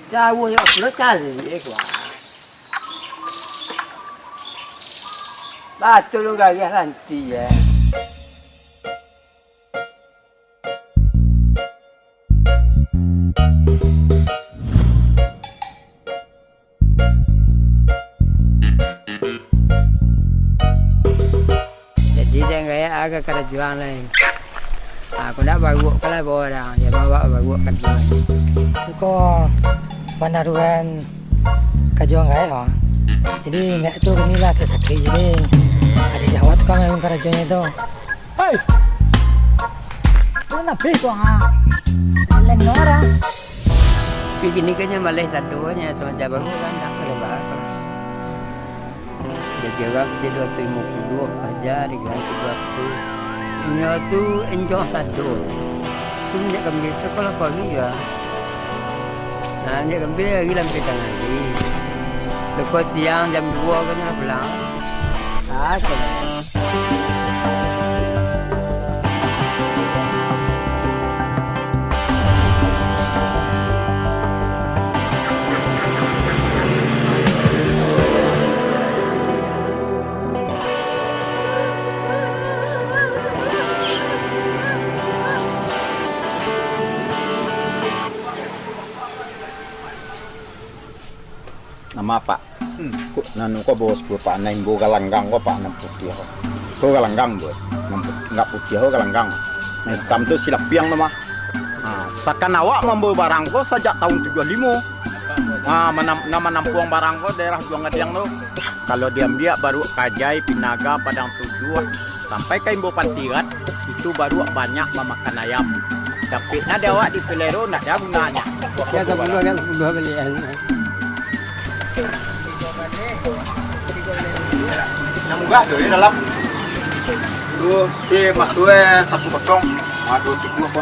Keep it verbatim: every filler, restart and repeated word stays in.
Jauah yo pulo cari, eh, kuah. Batul lu gagah ranti, eh. Jadi, den gaek aga karajoan lai. Ah, kok ndak baruak ka lah bawa dah. Jan bawa baruak karajoan. Ko panaruan karajoan gaek, ah. Jadi, gaek tu kini lah ke sakik. Jadi, ado jawab tu kan main karajoannyo tu. Hei! Kau nak pergi kau, ha? Lain orang. Tapi kini kan nyo maleh satu nyo, sama macam baru kan, tak ada bahas. Jadi orang kecil dua ratus lima puluh, aja diganti dua ratus. Inyo tu enjoy satu. Tu minyak kambing tu kalau pagi ya. Nah, minyak kambing lagi lampai tangan lagi. Lepas siang jam dua kan nak pulang. Ah, tu. Nama, Pak? Hmm. Ko, nanu ko, bos, ko, Pak, nan imbo galanggang ko, Pak, nan putiah ko. Ko galanggang, bos. Nan put-, ndak putiah ko galanggang. Nan itam tu silapiang tu mah. Ha, sakan awak mambawa barang ko sajak tahun tujuah limo. Ha, manam-, nan manampuang barang ko daerah Juang Gadiang tu. Kalau diambiak baruak Kajai, Pinaga, Padang Tujuah, sampai ka Imbo Pantirat, itu baruak banyak mamakan ayam. Tapi nan di awak di Pelero ndak ada gunanya. Ya, sapuluah kan, sapuluah balian. Nan murah tu, di dalam. Tu, si Mak Tue satu kosong. Ah, dua tiga apa?